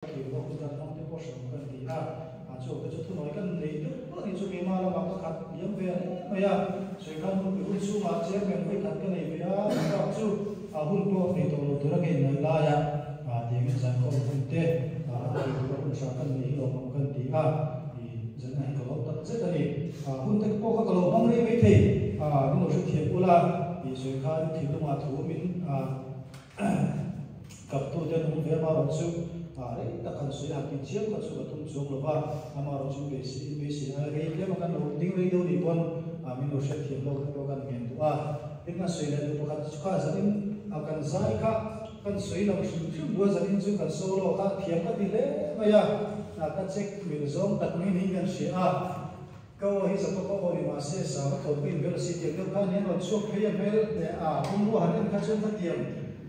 Thil pawh kan hmang te pawh hreawm kan ti a, a chu te chu thunawi kan nei deuh pawh ni chu keimah lamah ka khat liam ve hle mai a, sawi khan hun hun chhungah chairman vawi khat ka nei ve a, chubak chu a hun pawh nei tawh lo tura ka innaih laia tiangin zaikhawm hun te a thil tura hun hra kan nei hi lawmawm kan ti a, i zanna hi ka lawm tak zet a ni. A hun te pawh kha ka lo hmang rei maithei a, min lo hrethiam ula i sawi khan thinlungah thu min Kaptu te nung ve amarawh chu rei tak han sawi han tih chiam kha chu ka tum chuang lo va, amarawh chu beisei beisei ai rei tlem a kan lo ding rei deuh nih pawn min lo hriat thiam lo pawh kan ngen duh a. Tin kan sawi leh duh pakhat chu kha zanin kan zai kha kan sawi lo hrim hrim duh a, zanin chu kan solo kha thiam ka ti hle mai a, ka check mil zawng tak mai niin kan hria a. Ka aw hi Zapo ka aw ni mahse sa ka thawn pui ber si tiang deuh khan hian rawn chhuak phei a hmel leh a bungrua han en kha chuan ka tiang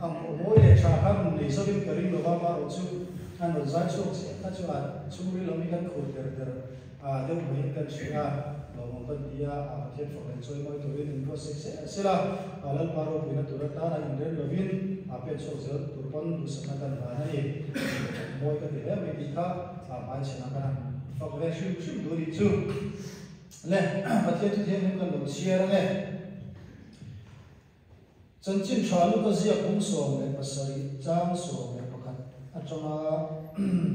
ang aw mawi leh tha kha rawn nei zawkin ka ring lova amarawh chu an rawn zai chhuak chiah kha chu a chhungril lam hi kan khur der der a deuh maiin kan hria a lawmawm kan ti a a Pathian fak leh chawi mawi turin in ruat sek sel sel a a Lalpa ropuina tur atana inrem lovin a pen chhuak zel tur pawn duhsakna kan hlan a ni mawi ka ti hle mai tih kha a hmaichhanah kan han Fak ve hrim hrim duh nih chu. Le, Pathian chu thianghlim kan lo chhiar ang e. Chanchin tha Luka ziak bung 17 chang 11 atanga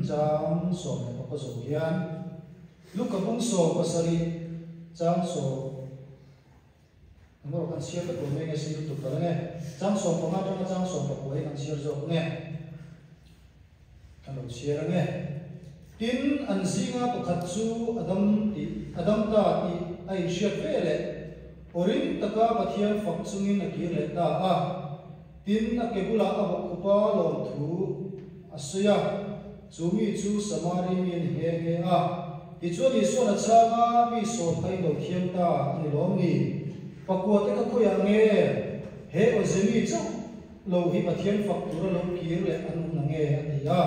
chang 14 zo hian Luka bung 17 chang sawm Engemaw kan chhiar vek lo mai nge si lutuk ta reng e. Chang 15 atanga chang 19 hi kan chhiar zawk nge? Ka lo chhiar ang e. Tin, an zinga pakhat chu a dam tih, a dam ta tih a inhriat ve leh awrin taka Pathian fak chungin a kir leh ta a. Tin, a ke bulah a bawkkhupa lawmthu a sawi a, chu mi chu Samari mi a ni nghe nghe a. Tichuan Isua'n a chhang a, Mi sawm kha i lo thiam ta a ni lawm ni? Pakua te kha khawiah nge? He awze mi chauh lo hi Pathian fak tura lo kir leh an awm na nge? a ti a.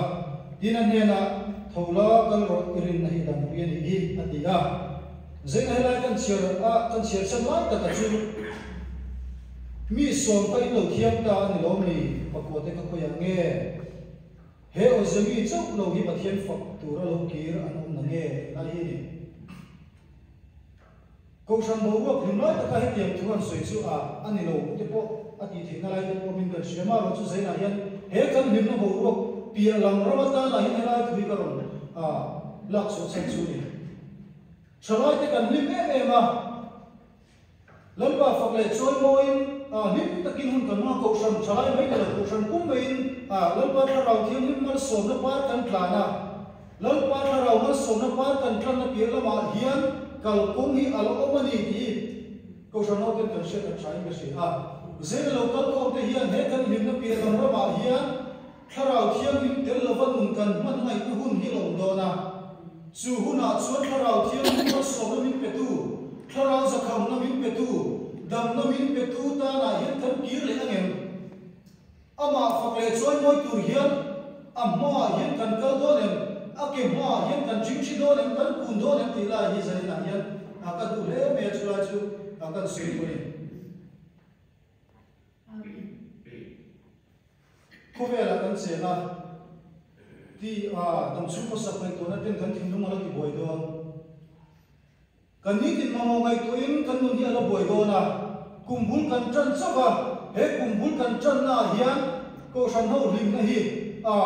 Tin a hnenah, Tho la, kal rawh, i rinna hi dampui a nih hi, a ti a. Zeina helai kan chhiar a, kan chhiar chhan lai taka chu mi sawm kha in lo thiam ta a ni lawm ni? Pakua te kha khawiah nge? He awze mi chauh lo hi Pathian fak tura lo kir an awm na nge? tih lai hi a ni. Kohhran boruak hlim lai taka hetiang thu han sawi chu a a ni lo te pawh a tih theihna lai te pawh min kan hria ma rawh chu zainah hian he kan hlimna boruak piah lam ram atanah hian helai thu hi ka rawn a lak chhuah chhan chu a ni. Thalai te kan hlim em em a, Lalpa fak leh chawi mawiin a hlim takin hun kan hmang a, Kohhran thalai mai ni lo Kohhran pum maiin a Lalpa Thlarau Thianghlim malsawmna par kan tlan a, Lalpa Thlarau malsawmna par kan tlanna piah lamah hian kalkawng hi a la awm a ni tih Kohhran ho ten kan hriat a thain ka hria a. Zela lo kalkhawm te hian he kan hlimna piah lam ramah hian Thlarau Thianghlim tel lova nun kan hman ngaihna hun hi la awm dawn a. Chu hunah chuan Thlarau Thianghlim malsawmna min petu, Thlarau zakhamna min petu, damna min petu tanah hian kan kir leh ang em? Amah fak leh chuai mawi tur hian a hmaah hian kan kal dawn em? A ke hmaah hian kan ṭhingṭhi dawn em? Kan kun dawn em tih lai hi zaninah hian a ka duh hle mai a, chulai chu a kan sawi duh a ni. Khawvelah kan cheng a, ti a damchhung khawsak ngaihtuahna ten kan thinlung a la ti buai dawn. Kan nitin mamawh ngaihtuahin kan nun hi a la buai dawn a, kum bul kan tan chauh a, he kum bul kan tannaah hian Kohhran ho hlimna hi a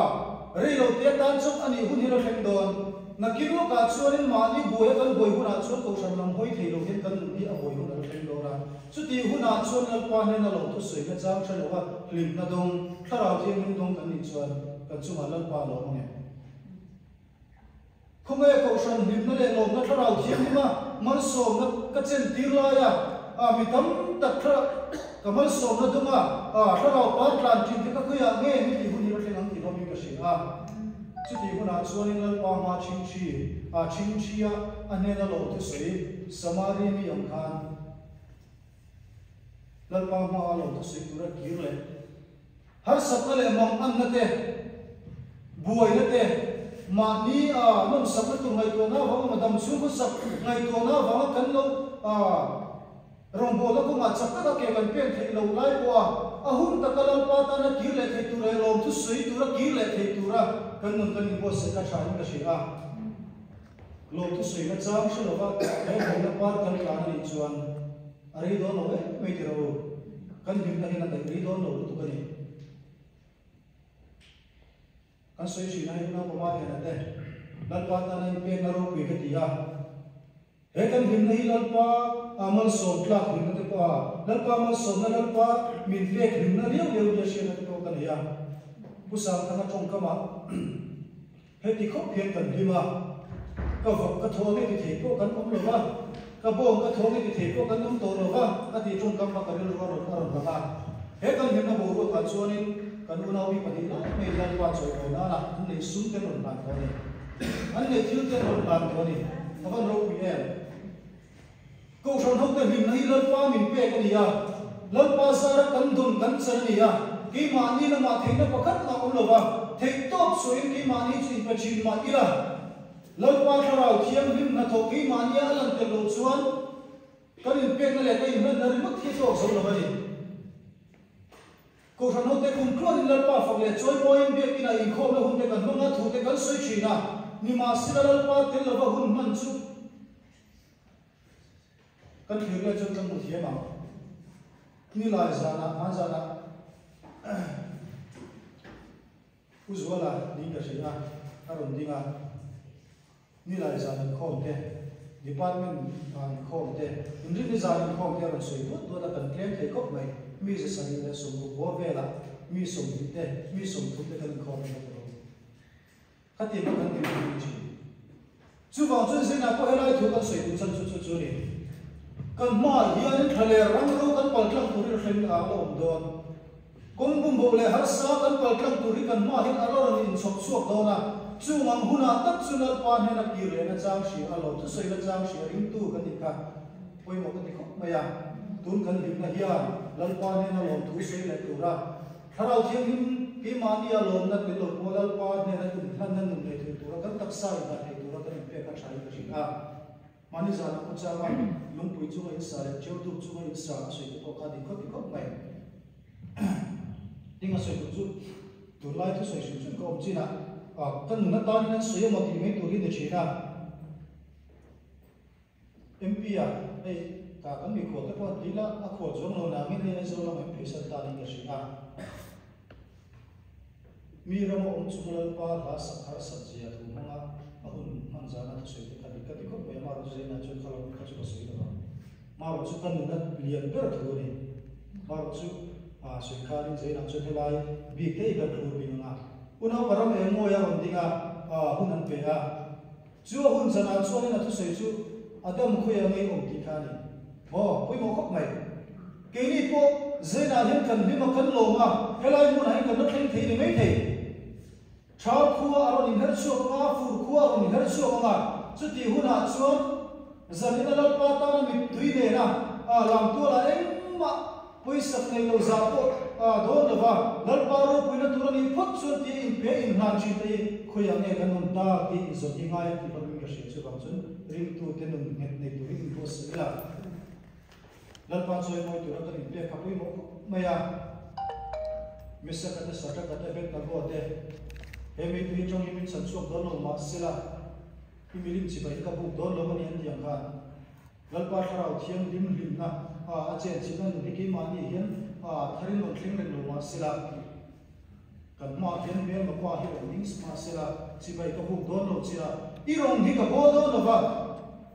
rei lo te atan chauh a nih hun hi la thleng dawn. Nakin lawkah chuanin mahni buai a kan buai hunah chuan Kohhran lam hawi thei lo hian kan nun hi a buai hun a la thleng dawn a, chutih hunah chuan Lalpa hnena lo thusawina chang hre lo a hlimna dawng, Thlarau Thianghlim dawng kan nih chuan kan chungah Lalpa a lawm ang em? Khawnge Kohhran hlimna leh lawmna Thlarau Thianghlima malsawmna ka chentir laia a mi tam tak thla ka malsawmna dunga a Thlarau par tlan thin te ka khawiah nge min tih hun hi la thleng ang tih hlawmin ka hria a. Chutih hunah chuanin Lalpa hma chhingchhi a chhingchhia a hnena lawm thusawi Samari mi ang khan Lalpa hma a lawm thusawi tura kir leh Harsatna leh manganna te, buaina te, mahni a nawmsakna tur ngaihtuahna avanga madam chhung khawsak ngaihtuahna avanga kan lo rawngbawlna kawngah chak taka ke kan pen theih loh lai pawha a hun taka Lalpa tana kir leh thei tur leh lawmthu sawi tura kir leh thei tura kan nun kan inbuatsaih a tha in ka hria a. Lawmthu sawi na chang hre lova he hlimna par kan tlan a nih chuan a rei dawn lo em mai tih rawh u. Kan hlimna hian a daih rei dawn lo lutuk a ni. Kan sawi thin a hei naupang a lian a te Lalpa tana inpekna ropui ka ti a. He kan hlimna hi Lalpa a malsawm tlak hlimna te pawh a, Lalpa malsawmna Lalpa min pek hlimna liau liau nia hriatna te pawh ka nei a. Pu Sangthanga tawngkamah heti khawp hian kan hlim a, ka vawk ka thaw nge ti thei pawh kan awm lo va, ka bawng ka thaw nge ti thei pawh kan awm tawh lo va a tih tawngkam kha ka rilru a rawn a rawn lang a. He kan hlimna boruakah chuanin kan unau mi pahnih lai mai Lalpa chawimawi nana an neih sum te an rawn hlan tawh a ni. An neih thil te an rawn hlan tawh a ni. A van ropui em? Kohhran hote hlimna hi Lalpa min pek a ni a, Lalpa zara kan dawn kan chan a ni a, keimahni lamah theihna pakhat mah awm lova, theihtawp suahin keimahni chu inpe thin mah ila, Lalpa thlarau thianghlim hnathawh keimahnia a lan tel loh chuan kan inpekna leh ka inhlanna ringawt hi a tawk zo lo a ni. Kohhran hote kum tluanin Lalpa fak leh chawimawiin biakinah inkhawmna hunte kan hmang a, thute kan sawi thin a, nimahsela Lalpa tel lova hun hman chu Kan thlir leh chuan kan hmu thiam ang. Nilai zanah, hman zanah Pu Zuala niin ka hria a, a rawn ding a. Nilai zan inkhawm te, department ah inkhawm te, inrinni zan inkhawm te a rawn sawi duat duat a, kan tlem thei khawp mai. Mi 760 bawr velah mi 20 te, mi 30 te kan inkhawm a ni lo. Khatiang kha kan ti mai mai thin. Chuvang chuan Zinah pawh helai thu kan sawi duh chan chu chu chu a ni. Kan hmaah hianin thla leh ram ro kan pal tlang tur hi hreng a la awm dawn. Kawng bumboh leh harsa kan pal tlang tur hi kan hmaah hian a la rawn inchhawp chhuak dawn a. Chung ang hunah tak chu Lalpa hnena kir lehna chang hria a lo thusawina chang hria ringtu kan nih kha pawimawh ka ti khawp mai a. Tun kan hlimna hian Lalpa hnena lawmthu sawi leh tura Thlarau Thianghlim keimahni a lawmna tel lo pawh Lalpa hnena inhlanna nun nei thei tura kan taksa inhlan thei tura kan inpek a thain ka hria a. Mahni zanah pawh changa lungpui chunga insa leh ṭeutuk chunga insa a sawi te pawh kha dik khawp ti khawp mai. Ding a sawi tur chu tunlai thusawi hrim hrim ka awm chin a, ka nun atanin an sawi emaw tih mai tur hi ni thin a. MP a, hei ka kan mi khual te pawh an ti ila, a khual chuang lo nangin hei Aizawl lamah in pheisan ta niin ka hria a. Mi rama awm chung Lalpa hla sak harsat zia thu hmanga a hun hman zana thusawi te kha dik ka ti khawp mai a, Marawh chu Zaina chuan kha lam kha chu ka sawi lo vang. Marawh chu ka nuna lian ber thu a ni. Marawh chu a sawi khanin Zaina chuan helai bik te hi kan thlur bing ang a, unaupa ram eng mawi a rawn ding a, hun an pe a. Chu a hun zanah chuanin a thusawi chu Adam khawiah ngei awm tih kha a ni. Maw, pawimawh khawp mai. Keini pawh Zainah hian kan hlim a, kan lawm a, helai hmunah hian kan la thleng thei ni mai thei. Thal khua a rawn inher chhuak ang a, fur khua a rawn inher chhuak ang a, chutih hunah chuan zanina Lalpa tana mittui nena lamtualah engmah Pawisak nei lo zah pawh a dawn lo va, Lalpa ropuina tur a nih phawt chuan tia inpe inhlan thin te hi khawiah nge kan awm ta tih inzawt hi ngai a ti hlawmin ka hria. Chuvang chuan ringtute nun nghet nei turin inbuatsaih ila, Lalpa chawimawi tura kan inpek kha pawimawh khawp mai a. Mesaka te, Sadraka te, Abednego te, he mipui atang hi min chhan chhuak dawn lo mahsela i milim chibai hi ka buk dawn lo a ni an ti ang khan. Lalpa Thlarau Thianghlim hlimna a chen chhina nun hi keimahni hian tharin rawn thleng reng lo mahsela, kan hmaah hian hmelma pa hi rawn ding mahsela, chibai ka buk dawn lo che a, i rawn hi ka baw dawn lo va,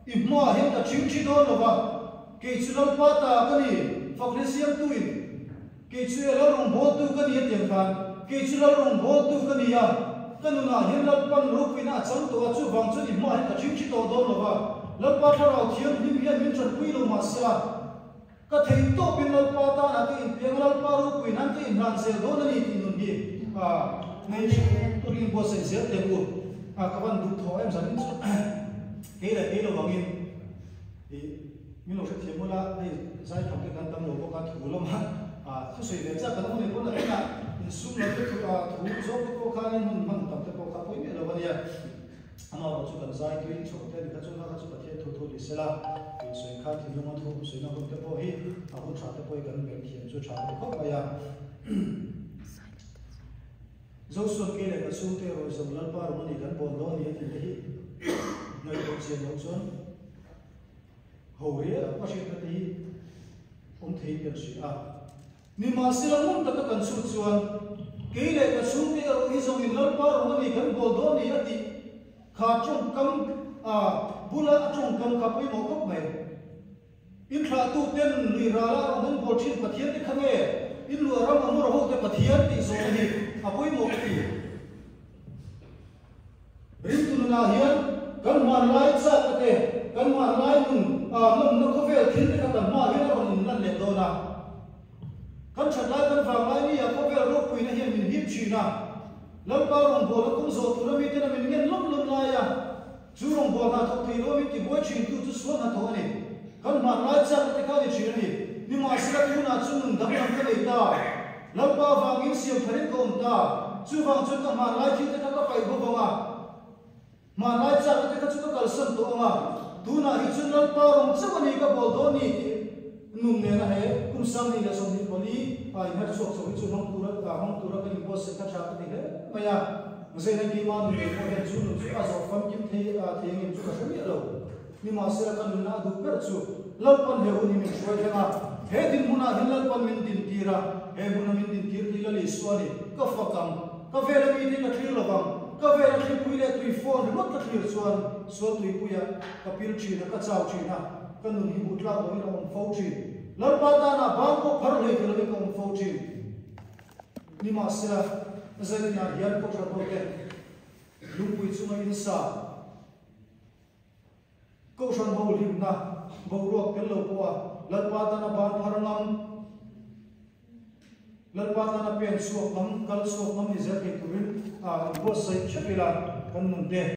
i hmaah hian ka ṭhingṭhi dawn lo va, kei chu Lalpa ta ka ni, fakhle siamtuin kei chu e Lalrawngbawltu ka ni a tiang khan, kei chu Lalrawngbawltu ka ni a, ka nunah hian Lalpan ropuina a chang tawh a, chuvang chuan i hmaah hian ka ṭhingṭhi tawh dawn lo va, Lalpa Thlarau Thianghlim hian min ṭanpui lo mahsela, ka theih tawpin Lalpa tanah ka inpiang a, Lalpa ropui nan ka inhlan zel dawn a ni tih nun hi nei turin buatsaih zel teh u. Ka van duh thaw em zanin chu kei leh kei lo angin. I min lo hrethiam mawlh a, hei zaitham te kan tam lo bawk a, thu lamah thusawi ve chak kan awm leh pawn a thlengah insum lo te thu thu zawk te pawh khanin hun hman tam te pawh kha pawi miah lo a nia. Amaherawh chu kan zai tui chho te a ni kha chuan kha chu Pathian thu thu ni sela, insawi khan thinlunga thu sawina hun te pawh hi a hun tha te pawh hi kan belh thiam chu tha a ni khawp mai a. Zosuan kei leh ka chhungte erawh zawng Lalpa rawng a ni kan bawl dawn ni a tih te hi ngaihtuah chian loh chuan ho riau a hriatna te hi awm theiin kan hria a. Nimahsela ngun taka kan chhut chuan kei leh ka chhungte erawh hi zawngin Lalpa rawng a ni kan bawl dawn ni a tih kha tawngkam a bula a tawngkam kha pawimawh khawp mai. In thlahtu ten lui rala rawng an bawl thin Pathian te kha nge in luah ram a mawr ho te Pathian tih zawhna hi a pawimawh ka ti. Ringtu nunah hian kan hmanlai chakna te, kan hmanlai nun nawmna khawvel thil te kha kan hmaah hian a rawn inlan leh dawn a. Kan thatlai kan vanglai ni ah khawvel ropuina hian min hip thin a. Lalpa rawngbawlna kawng zawh tura miten a min ngen lawm lawm lai a. Chu rawngbâwl hna thawk thei lo min tibuai ṭhintu chu sual hnathawh a ni. Kan hmanlai chakna te kha a ni ṭhin a ni. Nimahsela tunah chu nun danglam ka nei ta. Lalpa vangin siam tharin ka awm ta. Chuvang chuan ka hmanlai thil te kha ka paih bawk ang a. Hmanlai chakna te kha chu ka kalsan tawh ang a. Tunah hi chuan Lalpa rawng chauh a ni ka bawl dawn ni tih nun nena he kum 2024 a inher chhuak chho hi chu hmang tura hmang tura ka inbuatsaih kha ṭha ka ti hle mai a. Zaina keimah nun ngei pawh hian chu nun chu a zawh famkim thei a thei angem chu ka hre miah lo. Nimahsela ka nunna a duh ber chu Lalpan he hun hi min hruai thleng a, he dinhmunah hian Lalpan min dintir a, he hmuna min dintir tih Lal Isua a ni. Ka fak ang. Ka vela mite ka thlir lovang. Ka vela thlipui leh tui phone ringawt ka thlir chuan sual tuipuiah ka pil thin a, ka chau thin a, ka nun hi hmuh tlak lohin a awm fo thin. Lalpa tanah ban pawh phar hlei thei lovin ka awm fo thin. Nimahsela, zaninah hian Kohhran hote lungpui chunga in sa Kohhran ho hlimna boruak tel lo pawha Lalpa tana ban phar ngam, Lalpa tana pen chhuak ngam, kal chhuak ngam ni zel thei turin inbuatsaih theuh ila kan nun te.